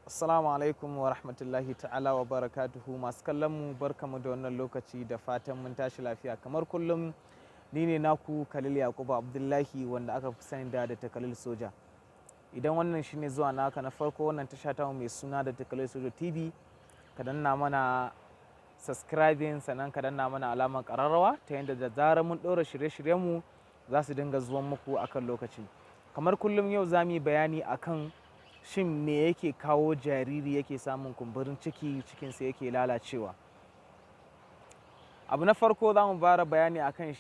Assalamu alaikum wa rahmatullahi ta'ala wa barakatuhu. Masu kallon mu, barkamu da wannan lokaci, da fatan mun tashi lafiya. Kamar kullum, ni ne naku Khalil Yakubu Abdullahi, wanda aka fi sani da Khalil Soja. Idan wannan shine zuwa naka na farko wannan tasha ta mai suna da Khalil Soja TV, ka danna mana subscribing, sannan ka danna mana alamar kararrawa ta yadda da zarar mun ɗora shirye-shiryenmu za su dinga zuwan muku akan lokaci. Kamar kullum, yau za mu yi bayani akan shin me yake kawo jariri yake samun kumburin ciki, cikinsa yake lalacewa. Abu na farko, za mu fara bayani akan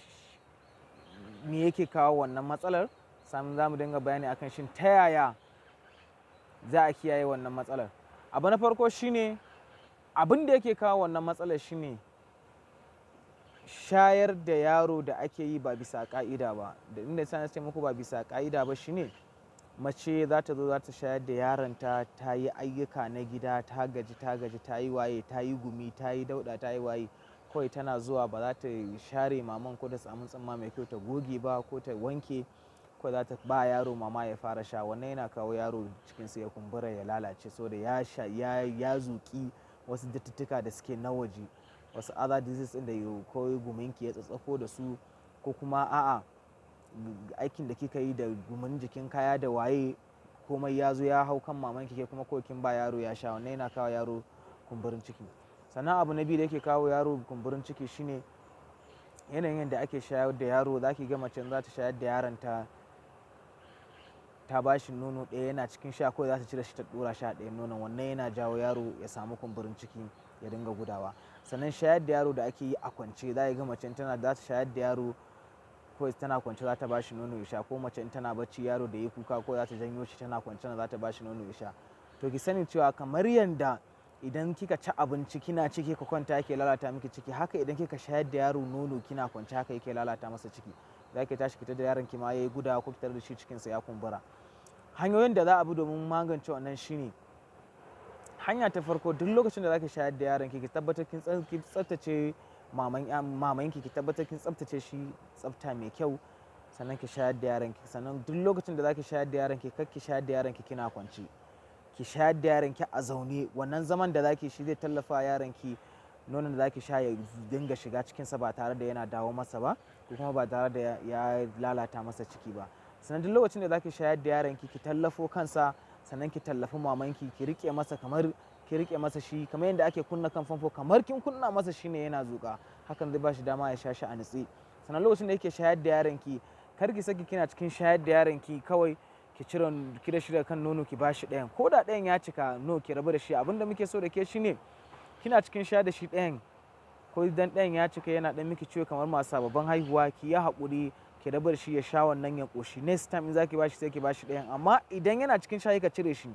me yake kawo wannan matsalar, sannan za mu dinga bayani akan shin ta yaya za a kiyaye wannan matsalar. Abu na farko shine, abin da yake kawo wannan matsalar shine shayar da yaro da ake yi ba bisa ka'ida ba. Da inda sa ce muku ba bisa ka'ida ba shine, mace za ta zo za ta shayar da yaronta, ta yi ayyuka na gida, ta gaji, ta gaji, ta yi waye, ta yi gumi, ta yi dauda, ta yi waye. Kawai tana zuwa ba za ta share maman ko ta samu tsamma mai kyau ta goge ba ko ta wanke, ko za ta ba yaro mama ya fara sha. Wannan yana kawo yaro cikinsa ya kumbura, ya lalace, saboda ya sha ya zuki wasu dattuttuka da suke na waje, wasu other diseases ɗin da ko guminki ya tsatsafo da su, ko kuma a'a, aikin da kika yi da gumin jikin kaya da waye, komai ya zo ya hau kan mamanki, ke kuma ko kin ba yaro ya sha. Wannan yana kawo yaro kumburin ciki. Sannan abu na biyu da yake kawo yaro kumburin ciki shine yanayin yadda ake shayar da yaro. Za ki ga mace za ta shayar da yaron ta, ta ba shi nono ɗaya, yana cikin sha kawai za ta cire shi ta ɗora sha ɗayan nonon. Wannan yana jawo yaro ya samu kumburin ciki, ya dinga gudawa. Sannan shayar da yaro da ake yi a kwance. Za ga mace tana za ta shayar da yaro, ko tana kwance za ta ba shi nono ya sha, ko mace in tana bacci, yaro da ya kuka ko za ta janyo shi, tana kwance za ta ba shi nono ya sha. To ki sani cewa kamar yanda idan kika ci abinci kina ciki ka kwanta yake lalata miki ciki, haka idan kika shayar da yaro nono kina kwance, haka yake lalata masa ciki. Za ki tashi ki da yaron ki ma yayi gudawa, ko ki da shi cikinsa ya kumbura. Hanyoyin da za a bi domin magance wannan shine, hanya ta farko, duk lokacin da zaki shayar da yaron ki, ki tabbatar kin tsaftace maman ki, ki tabbatar kin tsaftace shi tsafta mai kyau, sannan ki shayar da yaron ki. Sannan duk lokacin da zaki shayar da yaron ki, kar ki shayar da yaron ki kina kwance, ki shayar da yaron ki a zaune. Wannan zaman da zaki shi zai tallafa yaron ki nonon da zaki sha ya dinga shiga cikinsa ba tare da yana dawo masa ba, ko kuma ba tare da ya lalata masa ciki ba. Sannan duk lokacin da zaki shayar da yaron ki, ki tallafo kansa, sannan ki tallafi mamanki, ki rike masa kamar ki rike masa shi kamar yadda ake kunna kan famfo, kamar kin kunna masa shi ne yana zuƙa. Hakan zai ba shi dama ya sha shi a nutse. Sannan lokacin da yake shayar da yaron ki, kar ki saki kina cikin shayar da yaron ki kawai ki cire ki da shi daga kan nono ki bashi ɗayan. Ko da ɗayan ya cika, no, ki rabu da shi. Abinda muke so da ke shine, kina cikin shayar da shi ɗayan, ko idan ɗayan ya cika yana ɗan miki ciwo kamar masu sababbin haihuwa, ki yi haƙuri ki rabu da shi ya sha wannan ya ƙoshi. Next time in zaki bashi, sai ki bashi ɗayan. Amma idan yana cikin shayi ka cire shi,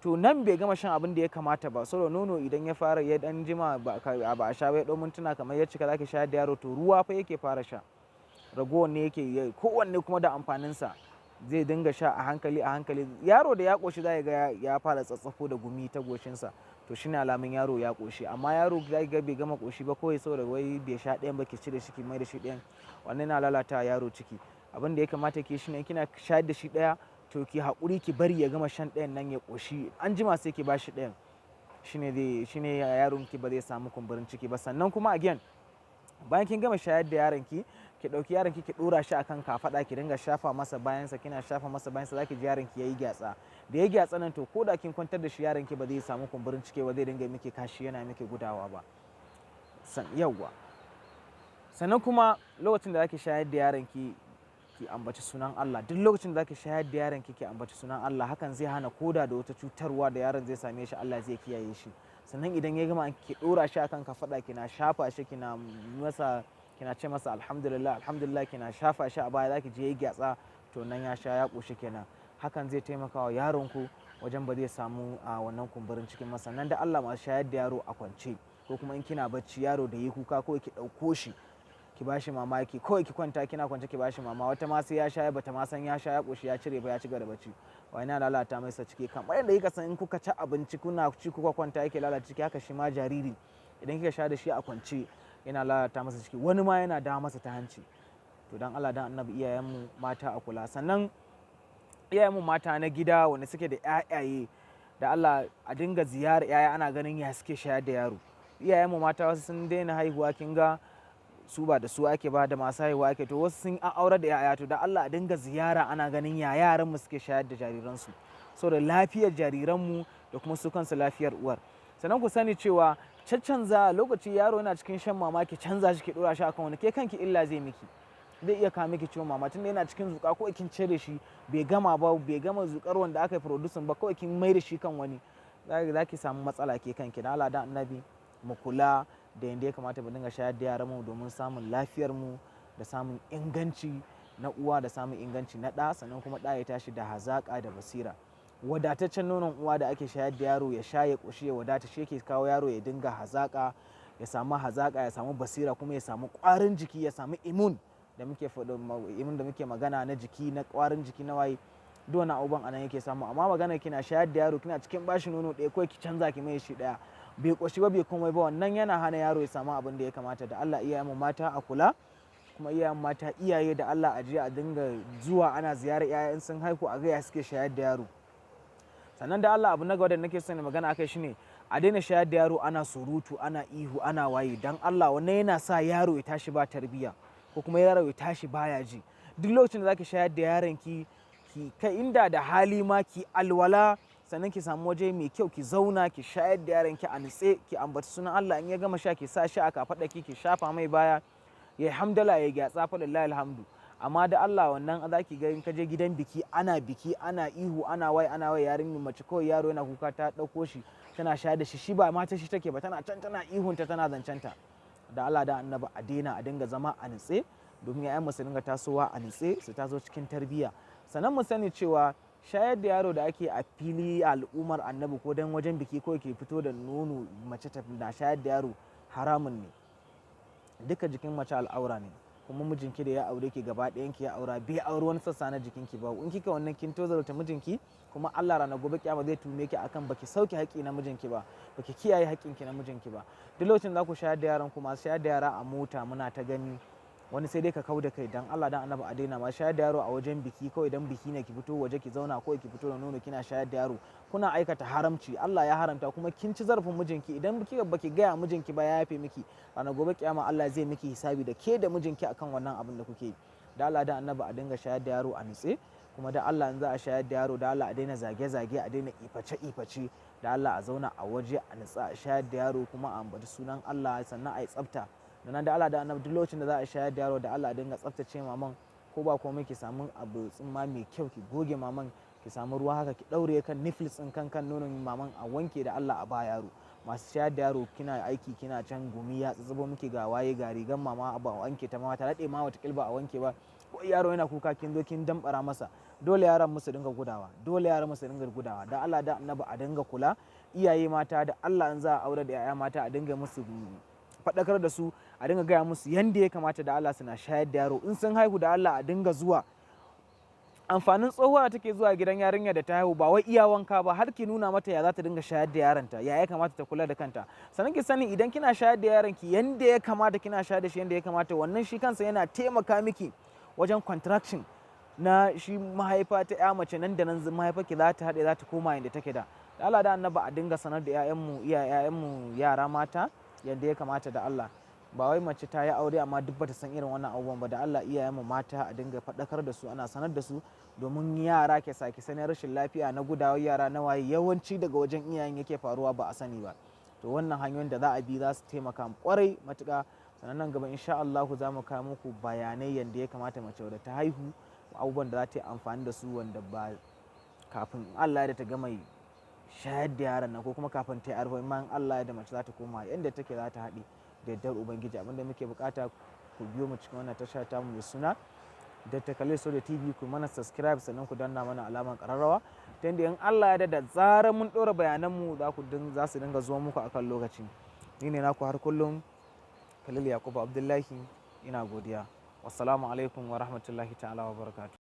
to nan bai gama shan abin da ya kamata ba, saboda nono idan ya fara ya dan jima ba a sha ba, ya ɗau mintuna kamar ya cika zaki shayar da yaro, to ruwa fa yake fara sha, ragowar ne yake. Kowanne kuma da amfaninsa, zai dinga sha a hankali a hankali. Yaro da ya ƙoshi, za ga ya fara tsatsafo da gumi ta goshinsa, to shine alamun yaro ya ƙoshi. Amma yaro za ga bai gama ƙoshi ba, kawai saboda wai bai sha ɗayan ba ki cire shi ki mai da shi ɗayan, wannan yana lalata yaro ciki. Abin da ya kamata ki shine, kina shayar da shi ɗaya, to ki haƙuri ki bari ya gama shan ɗayan nan ya ƙoshi, an jima sai ki bashi ɗayan. Shine zai shine yaron ki ba zai samu kumburin ciki ba. Sannan kuma again, bayan kin gama shayar da yaron ki, ki ɗauki yaron ki, ki ɗora shi akan kafaɗa, ki dinga shafa masa bayansa. Kina shafa masa bayansa, zaki ji yaron ki yayi gyatsa. Da ya gyatsa nan, to ko da kin kwantar da shi, yaron ki ba zai samu kumburin ciki ba, zai dinga miki kashi yana miki gudawa ba. Yawwa. Sannan kuma lokacin da zaki shayar da yaron ki, ki ambaci sunan Allah. Duk lokacin da zaki shayar da yaron ki, ki ambaci sunan Allah. Hakan zai hana koda da wata cutarwa da yaron zai same shi, Allah zai kiyaye shi. Sannan idan ya gama, ki dora shi akan kafaɗa, kina shafa shi, kina masa, kina ce masa "Alhamdulillah, alhamdulillah", kina shafa shi a baya, zaki je ya gyatsa, to nan ya sha ya koshi kenan. Hakan zai taimaka wa yaron ku wajen ba zai samu a wannan kumburin cikin masa. Nan da Allah, masu shayar da yaro a kwance, ko kuma in kina bacci yaro da yi kuka, ko ki ɗauko shi ki bashi mamaki, kawai ki kwanta, kina kwance ki bashi mama. Wata ma sai ya sha, bata ma san ya sha ya koshi ya cire ba, ya ci gaba da bacci. Wani na lalata masa ciki. Kamar yadda kika san in kuka ci abinci kuna ci kuka kwanta yake lalata ciki, haka shi ma jariri idan kika sha da shi a kwance yana lalata masa ciki, wani ma yana dawo masa ta hanci. To dan Allah dan Annabi, iyayenmu mata a kula. Sannan iyayenmu mata na gida wanda suke da ƴaƴaye Da Allah a dinga ziyara yaya, ana ganin ya suke shayar da yaro. Iyayenmu mata wasu sun daina haihuwa, kin ga su ba da su ake ba, da masu haihuwa ake. To wasu sun aure da yaya. To da Allah a dinga ziyara, ana ganin ya yaran mu suke shayar da jariransu, saboda lafiyar jariranmu da kuma su kansu lafiyar uwar. Sannan ku sani cewa caccanza lokaci yaro yana cikin shan mama, ki canza shi ki dora shi akan wani, ke kanki illa zai miki, zai iya kawo miki ciwon mama. Tunda yana cikin zuƙa, ko kin cire shi bai gama ba, bai gama zuƙar wanda aka yi producing ba, kawai kin mai da shi kan wani, za ki samu matsala ke kanki. Da Allah da Annabi mu kula da yadda ya kamata mu dinga shayar da yaran mu domin samun lafiyar mu da samun inganci na uwa da samun inganci na ɗa, sannan kuma ɗa ya tashi da hazaƙa da basira. Wadataccen nonon uwa da ake shayar da yaro ya sha ya ƙoshi ya wadata, shi yake kawo yaro ya dinga hazaƙa, ya samu hazaƙa, ya samu basira, kuma ya samu ƙwarin jiki, ya samu immune da muke faɗo, immune da muke magana na jiki, na ƙwarin jiki na waye, duk wani abubuwan anan yake samu. Amma magana kina shayar da yaro, kina cikin bashi nono ɗaya, kawai ki canza ki mai shi ɗaya, bai ƙoshi ba, bai komai ba, wannan yana hana yaro ya samu abin da ya kamata. Da Allah iyayenmu mata a kula. Kuma iyayen mata, iyaye, da Allah a je a dinga zuwa ana ziyarar iyayen sun haihu, a ga ya suke shayar da yaro. Sannan da Allah abu na gaba da nake son magana akai shine a daina shayar da yaro ana surutu, ana ihu, ana waye. Dan Allah wannan yana sa yaro ya tashi ba tarbiyya, ko kuma yaro ya tashi baya ji. Duk lokacin da zaki shayar da yaron ki, ki kai inda da hali ma ki alwala, sannan ki samu waje mai kyau ki zauna ki shayar da yaron ki a nutse, ki ambaci sunan Allah. In ya gama sha, ki sa shi a kafaɗa ki, ki shafa mai baya, ya hamdala, ya gyatsa, fa lillahi alhamdu. Amma da Allah wannan za ki ga in ka je gidan biki, ana biki, ana ihu, ana wai ana wai, yarinyar mace kawai yaro yana kuka ta ɗauko shi tana shayar da shi, shi ba mata shi take ba, tana can tana ihunta tana zancenta. Da Allah da Annabi a daina, a dinga zama a nutse domin 'ya'yan su dinga tasowa a nutse, su taso cikin tarbiyya. Sannan mu sani cewa shayar da yaro da ake a fili al'ummar Annabi, ko dan wajen biki ko ke fito da nono mace ta na shayar da yaro, haramun ne. Duka jikin mace al'aura ne, kuma mijinki da ya aure ki gaba ɗayan ki ya aura, bai aure wani sassa na jikinki ba. In kika wannan, kin tozarta mijinki, kuma Allah ranar gobe kiyama zai tume ki akan baki sauke haƙƙi na mijinki ba, baki kiyaye haƙƙinki na mijinki ba. Duk lokacin za ku shayar da yaran ku, masu shayar da yara a mota muna ta gani, wani sai dai ka kau da kai. Dan Allah dan Annabi a daina ma shayar da yaro a wajen biki. Kawai idan biki ne ki fito waje ki zauna, ko ki fito da nono kina shayar da yaro, kuna aikata haramci. Allah ya haramta, kuma kin ci zarafin mijinki. Idan kika baki gaya mijinki ba, ya yafe miki, ranar gobe kiyama Allah zai miki hisabi da ke da mijinki akan wannan abin da kuke yi. Da Allah da Annabi a dinga shayar da yaro a nutse. Kuma da Allah in za a shayar da yaro, da Allah a daina zage-zage, a daina iface-iface. Da Allah a zauna a waje a nutsa a shayar da yaro, kuma a ambaci sunan Allah, sannan a yi tsafta. Da nan da Allah da Annabi duk lokacin da za a shayar da yaro, da Allah a dinga tsaftace maman. Ko ba komai ki samu abu tsumma mai kyau ki goge maman, ki samu ruwa haka ki daure kan nipples din kan nonon maman, a wanke, da Allah a ba yaro. Masu shayar da yaro, kina aiki, kina can, gumi ya tsittsibo miki, ga waye, ga rigan mama ba a wanke ta ma, ta daɗe ma wata ba a wanke ba, ko yaro yana kuka kin zo kin dambara masa, dole yaran musu dinga gudawa, dole yaran musu dinga gudawa. Da Allah da Annabi a dinga kula. Iyaye mata, da Allah in za a aure da 'ya'ya mata, a dinga musu faɗakar da su, a dinga gaya musu yanda ya kamata da Allah suna shayar da yaro in sun haihu. Da Allah a dinga zuwa. Amfanin tsohuwa da take zuwa gidan yarinya da ta haihu, ba wai iya wanka ba, har ki nuna mata ya za ta dinga shayar da yaronta, ya ya kamata ta kula da kanta. Sannan ki sani idan kina shayar da yaronki yanda ya kamata, kina shayar da shi yanda ya kamata, wannan shi kansa yana taimaka miki wajen contraction na shi mahaifa ta ya mace. Nan da nan mahaifarki za ta haɗe, za ta koma yanda take. Da Allah da Annabi a dinga sanar da 'ya'yanmu, iyayenmu yara mata yanda ya kamata. Da Allah, ba wai mace ta yi aure amma duk bata san irin wannan abubuwan ba. Da Allah iyayenmu mata a dinga faɗakar da su, ana sanar da su, domin yara ke sake sanin rashin lafiya na gudawar yara na waye, yawanci daga wajen iyayen yake faruwa, ba a sani ba. To wannan hanyoyin da za a bi za su taimaka kwarai matuƙa. Sannan nan gaba insha Allah za mu kawo muku bayanai yanda ya kamata mace da ta haihu, abubuwan da za ta yi amfani da su wanda ba kafin Allah ya ta gama shayar da yaron nan, ko kuma kafin ta yi 40 ma, Allah ya da mace za ta koma yanda take, za ta haɗe da yardar Ubangiji. Abinda muke bukata, ku biyo mu cikin wannan tasha ta mu mai suna Dr. Khalil Soja TV, ku mana subscribe, sannan ku danna mana alamar kararrawa, ta yadda in Allah ya da zarar mun ɗora bayanan mu za su dinga zuwa muku akan lokaci. Ni ne naku har kullum, Khalil Yakubu Abdullahi. Ina godiya. Wassalamu alaikum wa rahmatullahi ta'ala wa barakatuh.